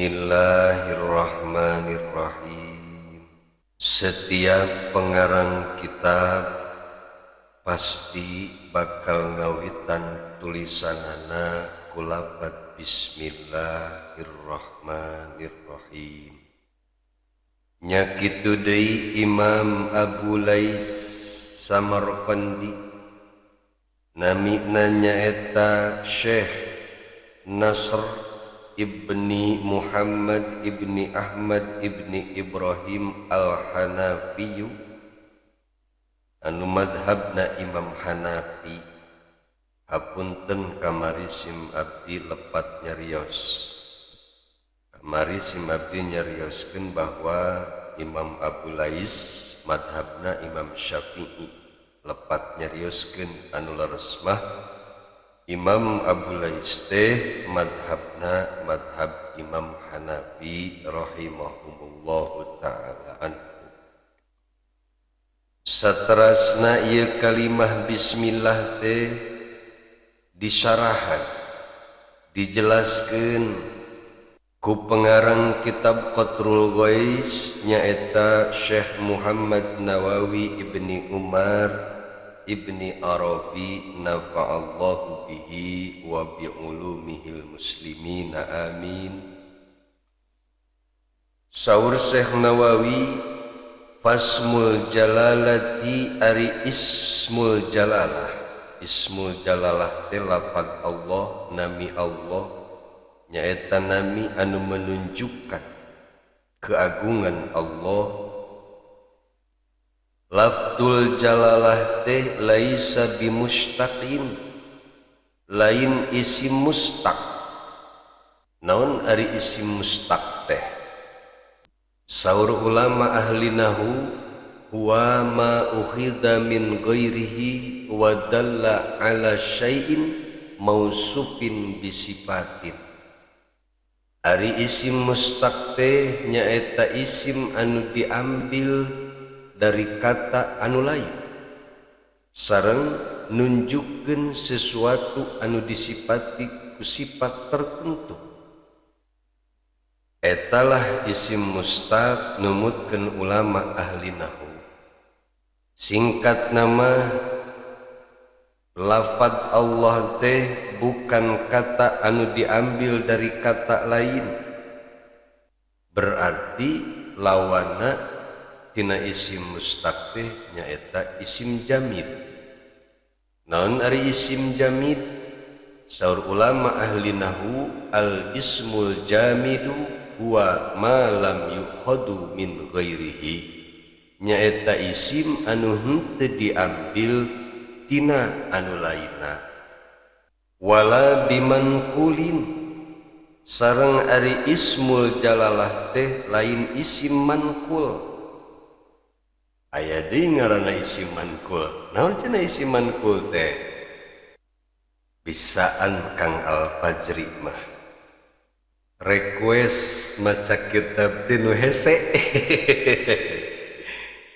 Bismillahirrahmanirrahim. Setiap pengarang kitab pasti bakal ngawitan tulisanana ku lafad Bismillahirrahmanirrahim. Nya kitu deui Imam Abu Lais Samarqandi, namina nyaeta Syekh Nasr Ibni Muhammad Ibni Ahmad Ibni Ibrahim Al-Hanafiyu, anu madhabna Imam Hanafi. Hapunten, kamari sim abdi lepat nyarios. Kamari sim abdi nyarioskeun bahwa Imam Abu Lais madhabna Imam Syafi'i. Lepat nyarioskeun, anu leres mah Imam Abu Lais teh madhabna madhab Imam Hanafi rahimahumullahu taala anhu. Saterasna ieu kalimah bismillah teh disyarahan, dijelaskeun ku pengarang kitab Qatrul Ghais, nyaeta Syekh Muhammad Nawawi Ibni Umar Ibni Arabi, nafa'allahu bihi wa bi'ulumihil muslimina, amin. Saur Syekh Nawawi, fasmul jalalati, ari ismul jalalah. Ismul jalalah teh lafad Allah, nami Allah, nyaeta nami anu menunjukkan keagungan Allah. Lafdul jalalah teh laisa bimustaqin, lain isim mustaq. Naon ari isim mustaq teh? Saur ulama ahli nahu, huwa ma ukhidha min ghairihi wa dalla ala syai'in mausufin bisifatin. Ari isim mustaq teh nyaeta isim anu diambil dari kata anu lain sareng nunjukkeun sesuatu anu disipati ku sifat tertentu. Etalah isim mustaq numutkeun ulama ahli nahu. Singkat nama, lafad Allah teh bukan kata anu diambil dari kata lain, berarti lawana tina isim mustaq teh nyaeta isim jamid. Naon ari isim jamid? Saur ulama ahli nahu, al ismul jamidu huwa ma lam yukhadu min ghairihi, nyaeta isim anu henteu diambil tina anu lainna, wala bimanqulin, sareng ari ismul jalalah teh lain isim manqul. Aya deui ngaranna isim manqul. Naon cenah isim manqul teh? Bisaan Kang Al-Fajri mah request maca kitab teh nu hese.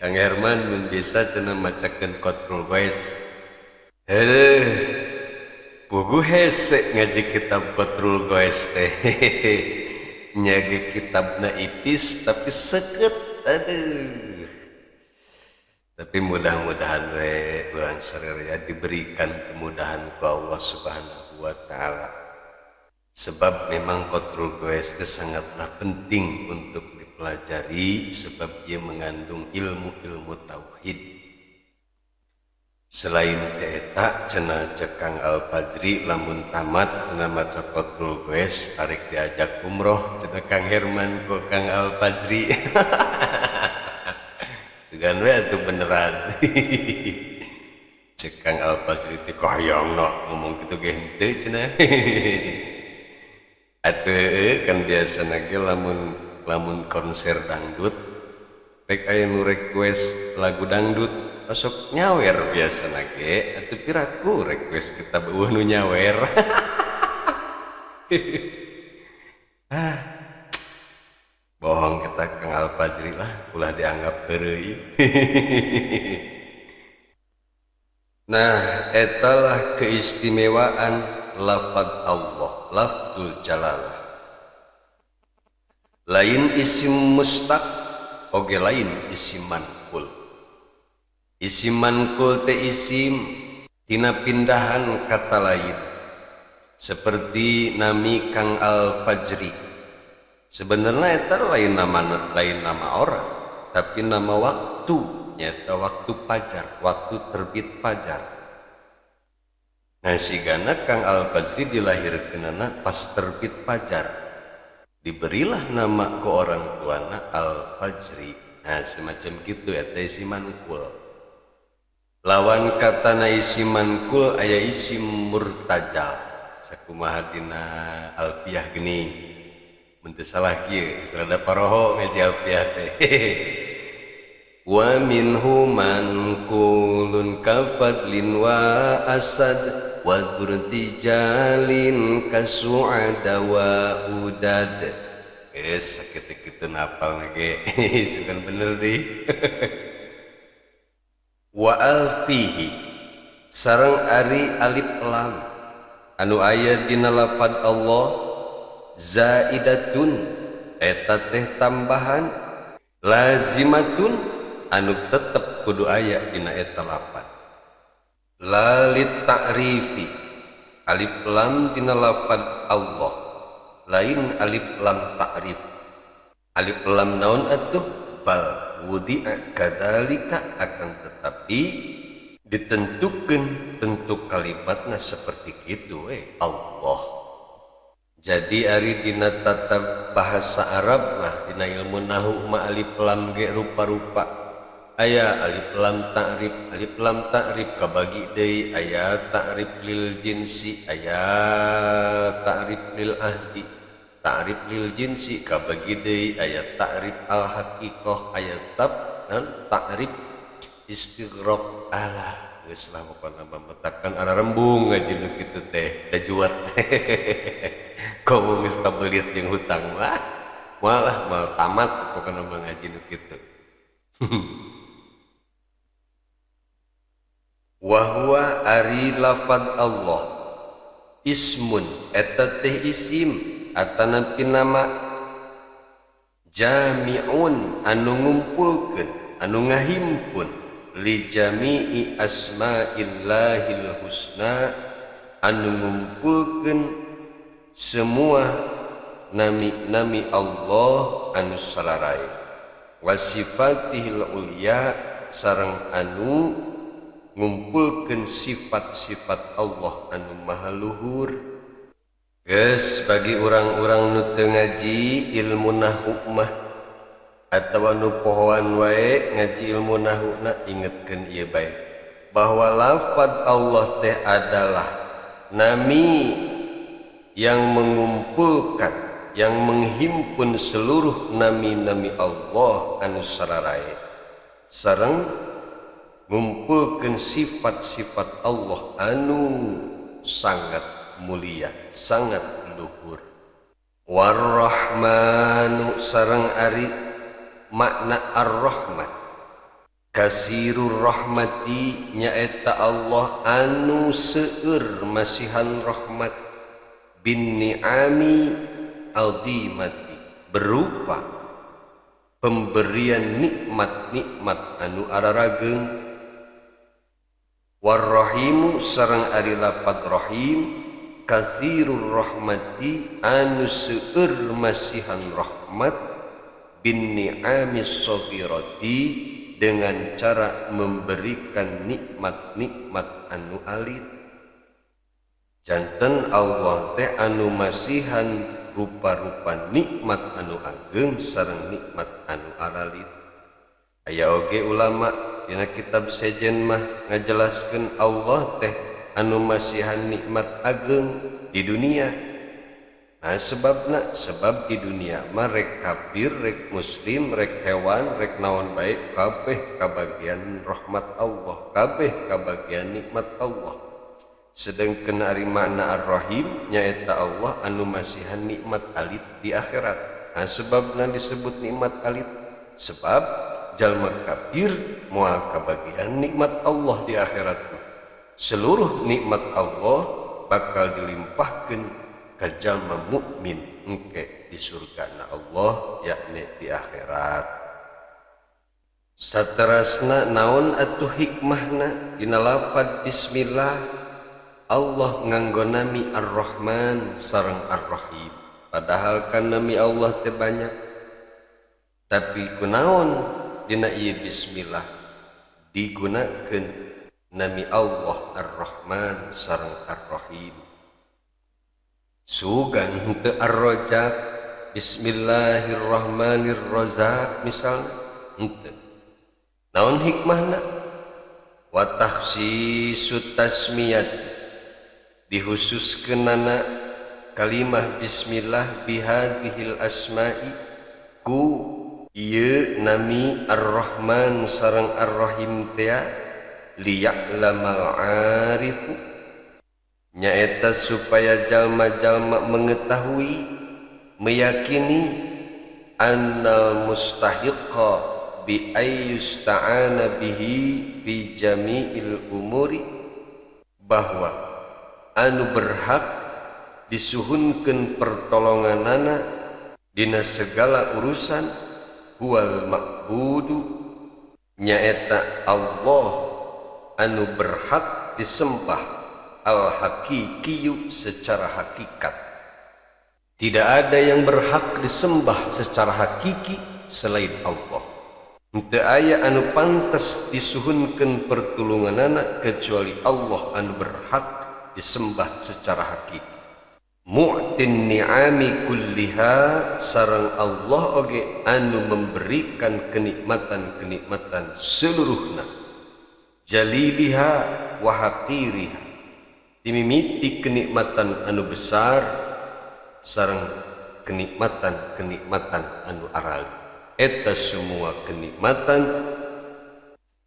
Kang Herman, mun bisa cenah macakeun Qatrul Ghais. Heuh, puguh hese ngaji kitab Qatrul Ghais teh. Nya ge kitabna ipis tapi seukeut, aduh. Tapi mudah-mudahan we urang sararea diberikan kemudahan ku Allah Subhanahu wa taala. Sebab memang Qatrul Ghais itu sangatlah penting untuk dipelajari sebab dia mengandung ilmu-ilmu tauhid. Selain eta, cenah cek Kang Al-Fajri, lamun tamat cenah maca Qatrul Ghais, arek diajak umroh cenah Kang Herman ku Kang Al-Fajri. Sugan we atuh beneran. Cek Kang Al-Fajri teh kahayangna ngomong kitu ge henteu cenah. Atuh kan biasana ge lamun lamun konser dangdut rek aya nu request lagu dangdut osok nyawer biasana ge. Atuh piraku request kitab euweuh nu nyawer. Ah, bohong kita Kang Al-Fajri lah, ulah dianggap heureuy. Nah, etalah keistimewaan lafad Allah, lafzul jalalah. Lain isim mustaq oge lain isim manqul. Isim manqul teh isim tina pindahan kata lain seperti nami Kang Al-Fajri. Sebenarnya eta lain nama orang, tapi nama waktu, nyata waktu pajar, waktu terbit pajar. Nah sigana Kang Al-Fajri dilahirkeunana pas terbit pajar. Diberilah nama ke orang tuana Al-Fajri. Nah semacam gitu eta isim manqul. Lawan katana isim manqul aya isim murtajal. Sakumaha dina Alfiah geuning. Mun teu salah kieu rada paroho ngaji Alfiah teh. Wa minhu manqulun ka fadlin wa asad wa durtijalin kasu'ada wa udad. Sakitu-kitu napal ge sugan bener di. Wa alfihi sareng ari alif lam anu aya dina lapad Allah zaidatun eta teh tambahan lazimatun anu tetep kudu aya dina eta lapad. Lalit ta'rifi alif lam dina lafad Allah lain alif lam ta'rif. Alif lam naon atuh bal wudi'a kadzalika, akan tetapi ditentukeun bentuk kalimatna seperti kitu Allah. Jadi ari dina tata bahasa Arab mah dina ilmu nahwu mah alif lam ge rupa-rupa. Aya alif lam ta'rif, alif lam ta'rif kabagi deui, aya ta'rif lil jinsi, aya ta'rif lil ahdi. Ta'rif lil jinsi kabagi deui, aya ta'rif al haqiqah, aya ta'rif istighraq. Alah geus lah pokona mah metakan ara rembung ngaji nu kitu teh dajuat. Komo geus pabelit jeung hutang mah malah mal tamat pokona mah ngaji nu kitu. Wahwa ari lafad Allah ismun eta teh isim atanapi nama jami'un anu ngumpulkeun anu ngahimpun li jami'i asma'illahil husna anu ngumpulkeun semua nami-nami Allah anu sararae wa sifatihil ulya sareng anu ngumpulkeun sifat-sifat Allah anu maha luhur. Geus bagi urang-urang nu teu ngaji ilmu nahwu mah atawa nu pohoan wae ngaji ilmu nahwuna, ingetkeun ieu bae bahwa lafaz Allah teh adalah nami yang mengumpulkan, yang menghimpun seluruh nami-nami Allah anu sararae sareng ngumpulkeun sifat-sifat Allah anu sangat mulia, sangat luhur. Warrahmanu sareng ari makna ar-rahman kasirur rahmati nyaeta Allah anu seueur masihan rahmat bin ni'ami aldimati berupa pemberian nikmat-nikmat anu ararageung. Warrahimu sareng ari lapad rahim kasirur rahmati anu seueur masihan rahmat bin ni'amis saghirati dengan cara memberikan nikmat-nikmat anu alit. Janten Allah teh anu masihan rupa-rupa nikmat anu ageng sareng nikmat anu aralit. Aya oge ulama dina kitab sejen mah ngajelaskeun Allah teh anu masihan nikmat ageng di dunia. Nah sebabna, sebab di dunia mah rek kafir, rek muslim, rek hewan, rek naon bae kabeh kabagian rahmat Allah, kabeh kabagian nikmat Allah. Sedangkan ari makna Ar-Rahim nyaeta Allah anu masihan nikmat alit di akhirat. Nah sebabna disebut nikmat alit sebab jalma kafir moal kabagian nikmat Allah di akhirat. Seluruh nikmat Allah bakal dilimpahkeun ka jalma mukmin engke di surgana Allah yakni di akhirat. Saterasna naon atuh hikmahna dina lafad bismillah Allah nganggo nami Ar-Rahman sareng Ar-Rahim, padahal kan nami Allah teh banyak, tapi kunaon dina ieu bismillah digunakeun nami Allah Ar-Rahman sareng Ar-Rahim. Sugan henteu Ar-Razzaq, bismillahirrahmanirrazaq misalna henteu. Naon hikmahna? Wa takhsisu tasmiyat, dihususkeunana kalimah bismillah bihadhil asma'i ku ieu nami Ar-Rahman sareng Ar-Rahim teh liya'lamal arifu, nyaeta supaya jalma-jalma mengetahui, meyakini annal mustahiqa bi ayyusta'ana bihi fi jami'il umuri, bahwa anu berhak disuhunkeun pertolonganana dina segala urusan huwal ma'budu, nyaeta Allah anu berhak disembah al-haqiqiyu secara hakikat. Tidak ada yang berhak disembah secara hakiki selain Allah. Henteu aya anu pantes disuhunkeun pertulunganana kecuali Allah anu berhak disembah secara hakiki. Mu'tin ni'ami kulliha, sareng Allah oge anu memberikan kenikmatan-kenikmatan seluruhna. Jaliliha wa haqiriha, dimimiti kenikmatan anu besar sareng kenikmatan-kenikmatan anu arali. Eta semua kenikmatan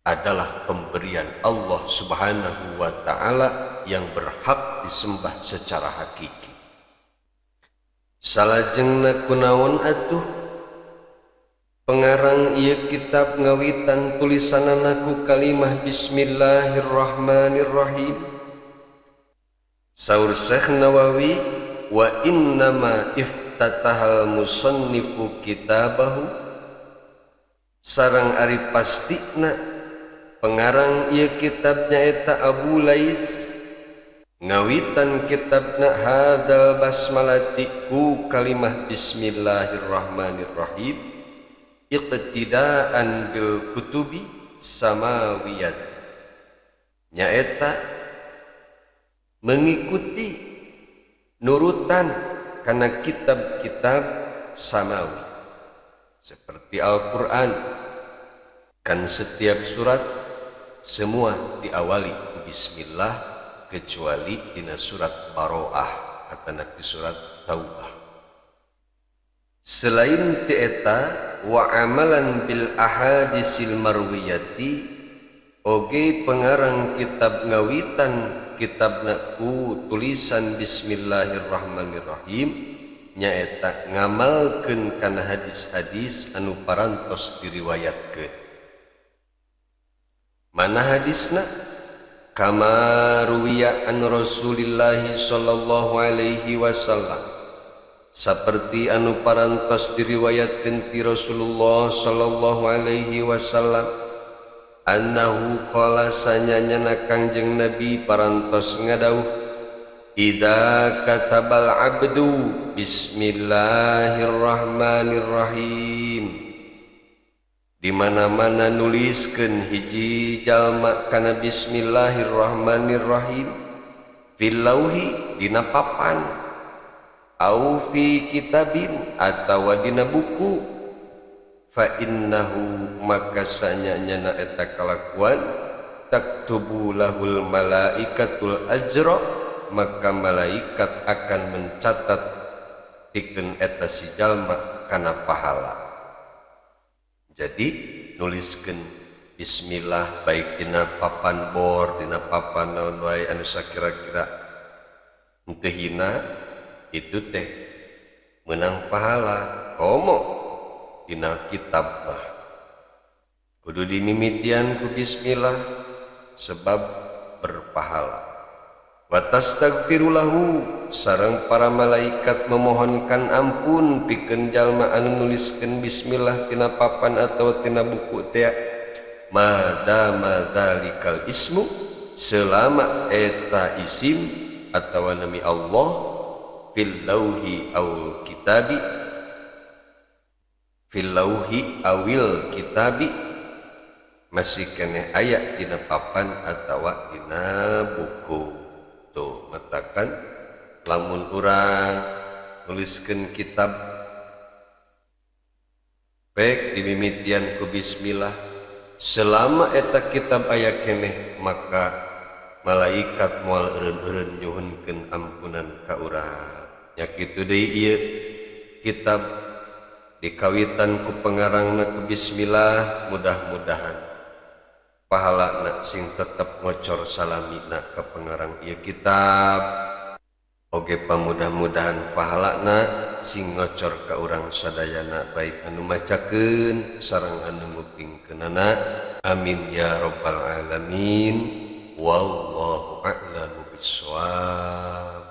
adalah pemberian Allah Subhanahu wa ta'ala yang berhak disembah secara hakiki. Salajengna kunaon atuh pengarang ieu kitab ngawitan tulisanana ku kalimah bismillahirrahmanirrahim. Saur Syekh Nawawi, wa innama iftatahal musannifu kitabahu, sareng ari pastina pengarang ieu kitab nyaeta Abu Lais ngawitan kitabna hadzal basmalati ku kalimah bismillahirrahmanirrahim iqtidaan bil kutubi samawiyat, nyaeta mengikuti nurutan kana kitab-kitab samawi seperti Al-Quran. Kan setiap surat semua diawali bismillah kecuali dina surat Baroah atau di surat Taubah. Selain ti eta wa amalan bil ahadisil marwiyati, oge pengarang kitab ngawitan kitabna ku tulisan bismillahirrahmanirrahim nyaeta ngamalkeun kana hadis-hadis anu parantos diriwayatkeun. Mana hadisna? Kama ruwiya an Rasulillahi sallallahu alaihi wasallam, seperti anu parantos diriwayatkeun ti Rasulullah sallallahu alaihi wasallam, annahu qala sanyanyana Kangjeng Nabi parantos ngadauh, idza katabal abdu bismillahirrahmanirrahim, di mana-mana nuliskeun hiji jalma kana bismillahirrahmanirrahim fil lauhi dina papan au fi kitabin atawa dina buku, fa innahu maka sanyanyana eta kalakuan taktubu lahul malaikatul ajra, maka malaikat akan mencatat pikeun eta si jalma kana pahala. Jadi nuliskeun bismillah baik dina papan bor, dina papan naon wae anu sakira-kira henteu hina itu teh menang pahala. Komo dina kitab mah kudu dimimitian ku bismillah sebab berpahala. Wa tastaghfiru lahu sareng para malaikat memohonkan ampun pikeun jalma anu nuliskeun bismillah tina papan atawa tina buku teh madama dzalikal ismu selama eta isim atawa nami Allah fil lauhi aw kitabi fil lauhi awil kitabi masih keneh aya dina papan atawa dina buku. Tuh matakan lamun urang nuliskeun kitab baik dimimitian ku bismillah selama eta kitab aya keneh maka malaikat moal eureun-eureun nyuhunkeun ampunan ka urang. Nya kitu deui ieu kitab dikawitan ku pengarangna ku bismillah mudah-mudahan pahalana sing tetep ngocor salamina ka pengarang ieu kitab oge pamudah-mudahan pahalana sing ngocor ka urang sadayana baik anu macakeun sareng anu ngupingkeunana. Amin ya rabbal alamin. Wallahu a'lamu bissawab.